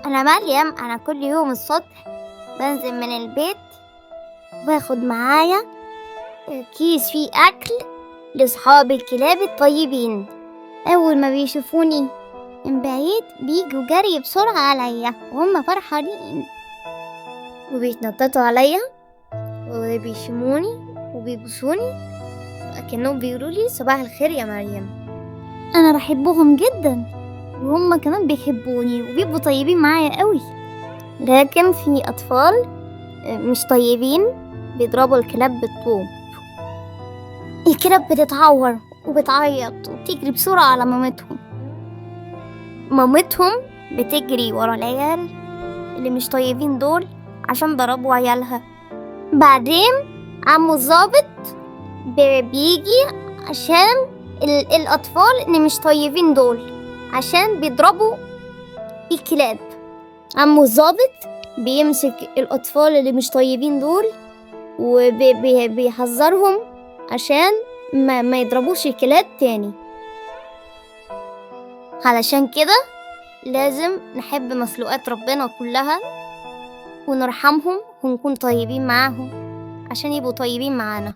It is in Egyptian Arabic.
أنا مريم. أنا كل يوم الصبح بنزل من البيت باخد معايا كيس فيه أكل لأصحاب الكلاب الطيبين. أول ما بيشوفوني من بعيد بيجوا جري بسرعة عليا وهم فرحانين، وبيتنططوا عليا وبيشموني وبيبوسوني كأنهم بيقولوا لي صباح الخير يا مريم. أنا بحبهم جدا وهم كمان بيحبوني وبيبقوا طيبين معايا قوي. لكن في أطفال مش طيبين بيضربوا الكلاب بالطوب. الكلاب بتتعور وبتعيط وبتجري بسرعة على مامتهم. مامتهم بتجري ورا العيال اللي مش طيبين دول عشان ضربوا عيالها. بعدين عمو الظابط بيجي عشان الأطفال اللي مش طيبين دول عشان بيضربوا الكلاب. عمو الظابط بيمسك الأطفال اللي مش طيبين دول وبيحذرهم عشان ما يضربوش الكلاب تاني. علشان كده لازم نحب مخلوقات ربنا كلها ونرحمهم ونكون طيبين معاهم عشان يبقوا طيبين معانا.